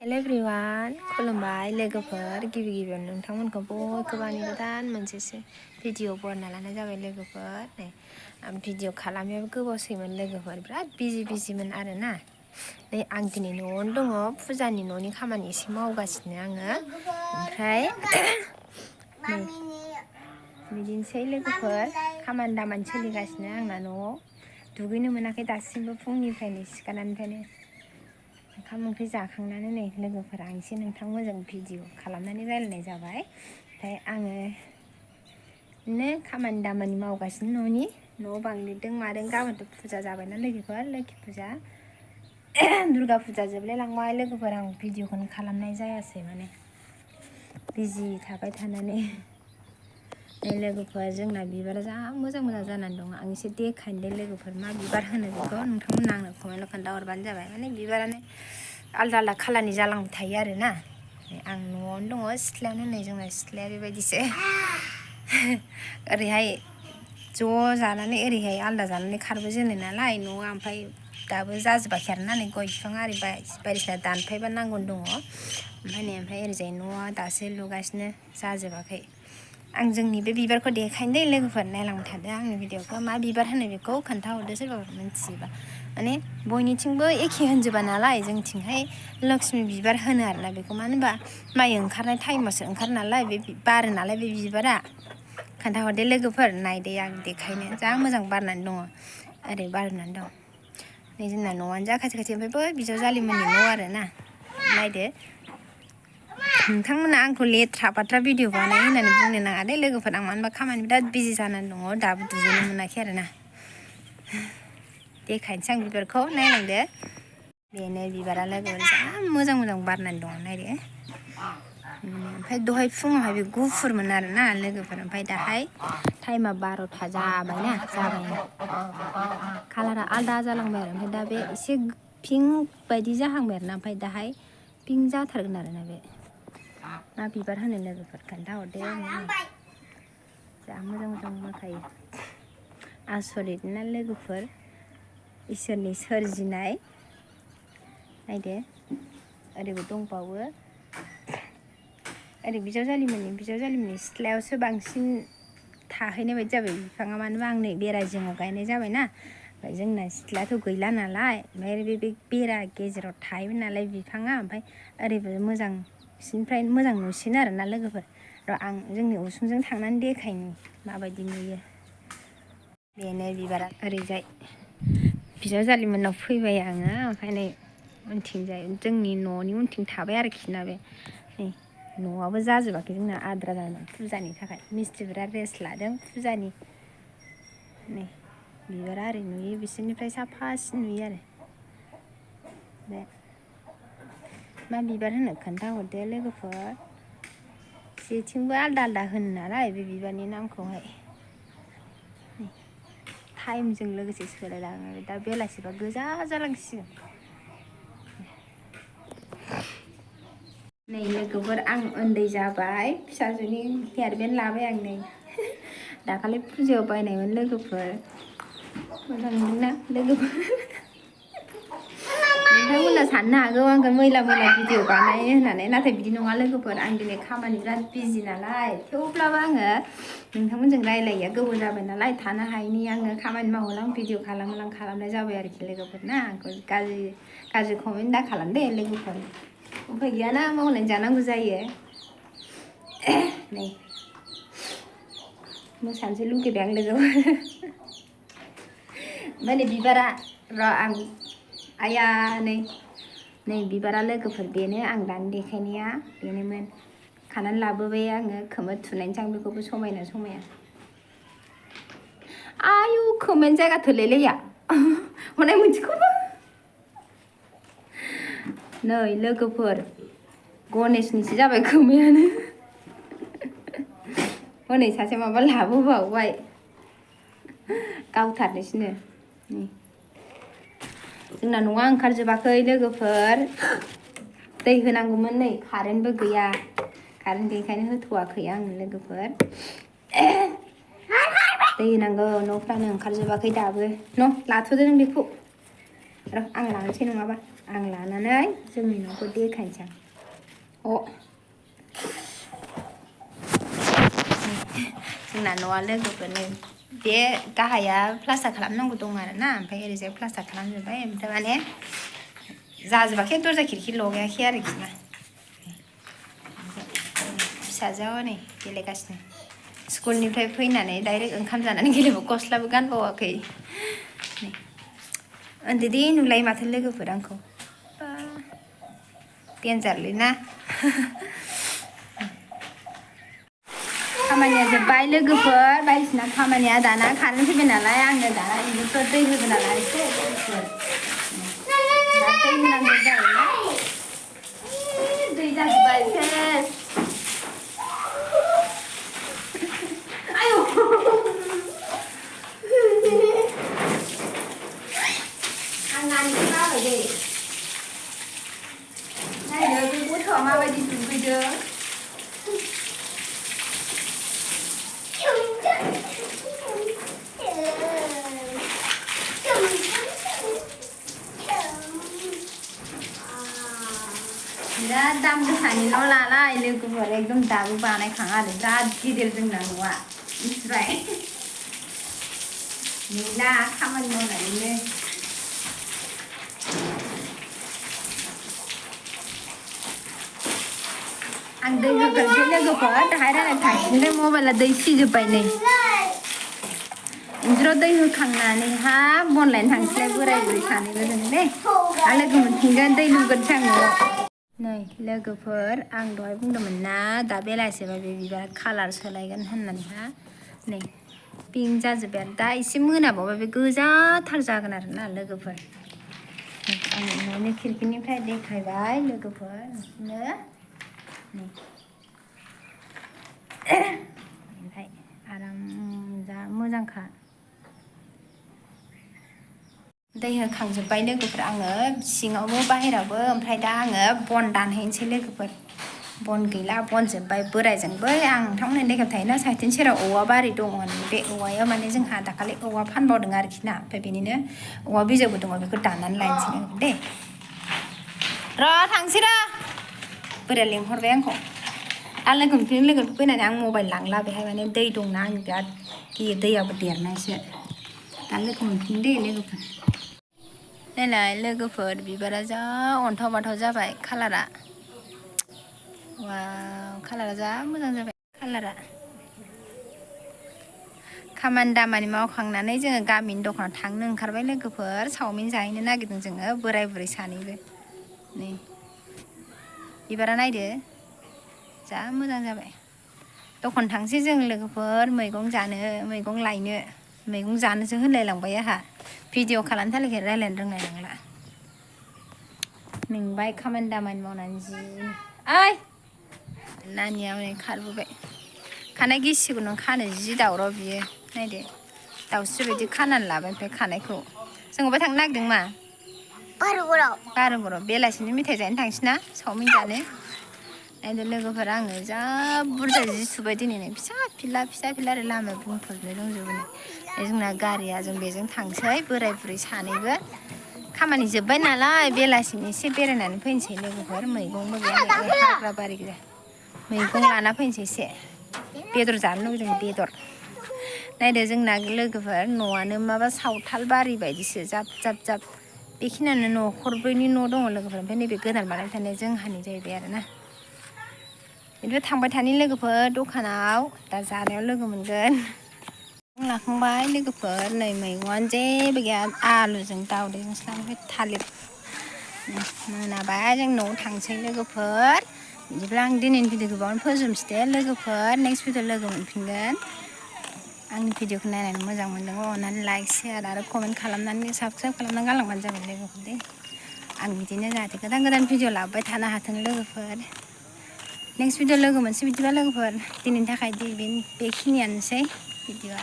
हेल' everyone खुलुमबाय लोगोफोर गिबियावनो नोंथांमोनखौ बयखौबो गोदान मोनसे भिडिअ बरना लानाय जाबाय लोगोफोर नै आं भिडिअ खालामनायाबो गोबावसैमोन लोगोफोर बिराद बिजिमोन आरोना नै आं दिनै न'आवनो दङ फुजानि न'नि खामानि एसे मावगासिनो आङो ओमफ्राय बिदिनोसै लोगोफोर खामानि दामानि सोलिगासिनो आंना न'आव दुगैनो मोनाखै दासिमबो फुंनिफ्रायनो सिखारनायनिफ्रायनो ओंखाम ओंख्रि जाखांनानै नै लोगोफोरा आं एसे नोंथांमोनजों भिडिअ खालामनानै रायलायनाय जाबाय ओमफ्राय आङो बिदिनो खामानि दामानि मावगासिनो न'नि न' बां लिरदों मादों गाबोनथ' फुजा जाबायना लोगोफोर लोखि फुजा दुर्गा फुजा जोबलायलांबाय लोगोफोर आं भिडिअखौनो खालामनाय जायासै माने बिजि थाबाय थानानै लोगोफोर जोंना बिबारा जा मोजां जानानै दं आं एसे देखायनो दे लोगोफोर मा बिबार होनो बेखौ नोंथांमोना आंनो कमेन्टआव खोन्थाहरबानो जाबाय माने बिबारानो आलदा खालारनि जालांबाय थायो आरोना आं न'आवनो दङ सिथ्लायावनो नै जोंना सिथ्लाया बेबायदिसो ओरैहाय ज' जानानै ओरैहाय आलदा जानानै खारबोजेनो नालाय न'आ ओमफ्राय दाबो जाजोबाखै आरोना नै गय बिफां आरि बायदिसिना दानफायबा नांगौ दङ ओमफ्राय ओरैजाय न'आ दासो लुगासिनो जाजोबाखै आं जोंनि बे बिबारखौ देखायनो दे लोगोफोर नायलांबाय थादो आंनि भिडिअखौ मा बिबार होनो बेखौ खोन्थाहरदो सोरबाफोर मिन्थियोबा माने बयनिथिंबो एखे होनजोबा नालाय जोंथिंहाय लक्ष्मि बिबार होनो आरोना बेखौ मानो होनबा माइ ओंखारनाय टाइमावसो ओंखारो नालाय बे बारो नालाय बे बिबारा खोन्थाहरदो लोगोफोर नायदो आं देखायनो जा मोजां बारनानै दङ ओरै बारनानै दं नै जोंना न'आनो जा खाथि ओमफ्राय बै बिजावजालिमोननि न' आरोना नायदो नोंथांमोना आंखौ लेथ्रा बाथ्रा भिडिअ बानाय होननानै बुंनो नाङा दे लोगोफोर आं मानो होनबा खामानि बिराद बिजि जानानै दङ दाबो दुगैनो मोनाखै आरोना देखायनोसै आं बिबारखौ नायलांदो बेनो बिबारा लोगोफोर जा मोजां बारनानै दङ नायदो ओमफ्राय दहाय फुङावहाय बे गुफुरमोन आरोना लोगोफोर ओमफ्राय दाहाय टाइमा 12था जाबायना कालारा आलदा जालांबाय आरो ओमफ्राय दा बे एसे पिंक बायदि जाहांबाय आरोना ओमफ्राय दाहाय पिंक जाथारगोन आरोना बे मा बिबार होनो लोगोफोर खोन्थाहरदो जा मोजां बारखायो आसरित ना लोगोफोर इसोरनि सोरजिनाय नायदो ओरैबो दंबावो ओरै बिजावजालिमोननि सिथ्लायावसो बांसिन थाहैनाय बायदि जाबाय बिफाङा मानो होनबा आं नै बेरा जिङाव गायनाय जाबायना ओमफ्राय जोंना सिथ्लायाथ' गैला नालाय ओमफ्राय बे बेरा गेजेराव थायोमोन नालाय बिफाङा ओमफ्राय ओरैबो मोजांसिनिफ्राय मोजां नुसिनो आरोना लोगोफोर र' आं जोंनि उसुंजों थांनानै देखायनि माबायदि नुयो बेनो बिबारा ओरैजाय बिजावजालिमोननाव फैबाय आङो ओमफ्राय नै उनथिंजाय जोंनि न'नि उनथिं थाबाय आरोखि ना बे नै न'आबो जाजोबाखै जोंना आद्रा जादों फुजानि थाखाय मिस्थ्रिफोरा रेस्ट लादों फुजानि नै बिबारा ओरै नुयो बिसोरनिफ्राय साफासिन नुयो आरो बे मा बिबार होनो खोन्थाहरदो लोगोफोर जेथिंबो आलदा होनो नालाय बे बिबारनि नामखौहाय टाइमजों लोगोसे सोलायलाङो दा बेलासिबा गोजा जालांसिगोन नै लोगोफोर आं उन्दै जाबाय फिसाजोनि हेयार बेन्ड लाबाय आं नै दाखालि फुजायाव बायनायमोन लोगोफोर मोजां नुदोंना लोगोफोर नोंथांमोना साननो हागौ आंखौ मैला भिडिअ बानायो होननानै नाथाय बिदि नङा लोगोफोर आं दिनै खामानि बिराद बिजि नालाय थेवब्लाबो आङो नोंथांमोनजों रायलायैया गोबाव जाबाय नालाय थानो हायैनि आङो खामानि मावहोलां भिडिअ खालामलां जाबाय आरोखि लोगोफोर ना आंखौ गाज्रि कमेन्ट दा खालाम दे लोगोफोर उफाय गैयाना मावनानै जानांगौ जायो नै मोसानोसै लुगैबाय आं लोगोफोर ओमफ्राय नै बिबारा र' आं आया नै बिबारा लोगोफोर बेनो आं दानि देखायनाया बेनोमोन खानानै लाबोबाय आङो खोमोर थुनायनिसै आं बेखौबो समायना आयु खोमायानो जायगा थोलायलाया हनै मोनसेखौबो नै लोगोफोर गणेशनिसो जाबाय खोमायानो हनै सासे माबा लाबोबावबाय गावथारनोसैनो जोंना न'आ ओंखारजोबाखै लोगोफोर दै होनांगौमोन नै कारेन्टबो गैया कारेन्ट गैयैखायनो होथ'वाखै आं लोगोफोर दै होनांगौ न'फ्रानो ओंखारजोबाखै दाबो न' लाथ'दो नों बेखौ र' आं लानोसै नङाबा आं लानानै जोंनि न'खौ देखायनोसै जोंना न'आ लोगोफोरनो बे गाहाया प्लास्टार खालामनांगौ दं आरोना ओमफ्राय ओरैजाय प्लास्टार खालामजोब्बाय ओमफ्राय माने जाजोबाखै दरजा खिरखि लगायाखै आरोखि ना फिसाजोआ नै गेलेगासिनो स्कुलनिफ्राय फैनानै डाइरेक्ट ओंखाम जानानै गेलेबाव गस्लाबो गानबावाखै उन्दै नुलाय माथो लोगोफोर आंखौ देन्जारलै ना खामानिया जोब्बाय लोगोफोर बायदिसिना खामानिया दाना कारेन्ट फैबाय नालाय आङो दाना इनिफ्राय दै होगोन नालाय एसे लोगोफोर दै होनांगौ जायोना दै जाजोब्बाय सेस आयौ आं नानिखौ बाबाय दै नायनो बे गथ'आ माबायदि दुगैदों बिराद दाम गोसानि न' लानाय लोगोफोर एकदम दाबो बानायखाङा आरो बिराद गिदिर जोंना न'आ मिथिबाय गैला खामानि मावनानैनो आं दै होग्रोनोसै लोगोफोर दाहाय रायलायनो थांफिनसै मबाइला दै सिजोब्बाय नै इन्जुराव दै होखांनानैहा बन लायनो थांसैलाय बोराय बुरै सानैबो जों दे आं लोगो मोनफिनगोन दै लुग्रोनोसै आं न'आव नै लोगोफोर आं दहाय बुंदोंमोन ना दा बेलासिबा बे बिबार कालार सोलायगोन होननानैहा नै पिंक जाजोब्बाय आरो दा एसे मोनाबावबा बे गोजाथार जागोन आरोना लोगोफोर आं न'नि खिरखिनिफ्राय देखायबाय लोगोफोर नोंसोरनो ओमफ्राय आराम जा मोजांखा दै होखांजोब्बाय लोगोफोर आङो सिङावबो बाहेरावबो ओमफ्राय दा आङो बन दानहैनोसै लोगोफोर बन गैला बन जोब्बाय बोरायजोंबो आं नोंथांमोननि जायगायाव थायोना साइथिं सेराव औवा बारि दङ बे औवायाव माने जोंहा दाखालि औवा फानबावदों आरोखि ना ओमफ्राय बेनिनो औवा बिजौबो दङ बेखौ दाननानै लायनोसै दे र' थांसै र' बोराया लेंहरबाय आंखौ दा लोगो फैनानै आं मबाइल लांला बेहाय माने दै दंना आं बिराद गियो दैयाबो देरनायसो दा लोगो मोनफिन दे लोगोफोर नायलाय लोगोफोर बिबारा जा अन्थाव बाथाव जाबाय कालारा वाव कालारा जा मोजां जाबाय कालारा खामानि दामानि मावखांनानै जोङो गामिनि दखानाव थांनो ओंखारबाय लोगोफोर चावमिन जाहैनो नागिरदों जोङो बोराय बुरै सानैबो नै बिबारा नायदो जा मोजां जाबाय दखान थांसै जों लोगोफोर मैगं लायनो मैगं जानोसो होनलायलांबाय आंहा भिडिअ खालामनो थाखाय रायज्लायनो रोंनाय नंला मेंबाय खामानि दामानि मावनानै जि ओइ नानिया हनै खारबोबाय खानाय गिसिखौ नों खानो जि दावराव बियो नायदो दाउस्रि बायदि खानानै लाबाय ओमफ्राय खानायखौ जों अबाय थांनो नागिरदों मा बार'गराव बेलासिनि मेथाइ जानो थांसै ना चावमिन जानो नायदो लोगोफोर आङो जा बुरजा जि सुबाय दिनै फिसा फिला आरो लामायाव बुंफबनो दंजोबो जोंना गारिया जों बेजों थांसै बोराय बुरै सानैबो खामानि जोब्बाय नालाय बेलासिनि एसे बेरायनानै फैनोसै लोगोफोर मैगंबो गैया हाग्रा बारि गैया मैगं लाना फैनोसै एसे बेदर जानो लुबैदों बेदर नायदो जोंना लोगोफोर न'आनो माबा सावथाल बारि बायदिसो जाब बेखिनियानो न'खरब्रैनि न' दङ लोगोफोर ओमफ्राय नैबे गोदान बानायबाय थानाय जोंहानि जाहैबाय आरोना बेनिफ्राय थांबाय थानि लोगोफोर दखानाव दा जानायाव लोगो मोनगोन लाखांबाय लोगोफोर नै मैगंआनो जेबो गैया आलुजों दावदैजोंसो लांबाय थालिर मोनाबाय जों न'आव थांसै लोगोफोर बिदिब्ला आं दिनैनि भिडिअखौ बावनो फोजोबनोसै दे लोगोफोर नेक्स्ट भिडिअ लोगो मोनफिनगोन आंनि भिडिअखौ नायनानै मोजां मोनदोंबा अननानै लाइक शेयार आरो कमेन्ट खालामनानै साबस्क्राइब खालामनानै गालांबानो जाबाय लोगोफोर दे आं बिदिनो जाहाथे गोदान भिडिअ लाबोबाय थानो हाथों लोगोफोर नेक्स्ट भिडिअ लोगो मोनसै बिदिबा लोगोफोर दिनैनि थाखाय बेखिनियानोसै भिडिअआ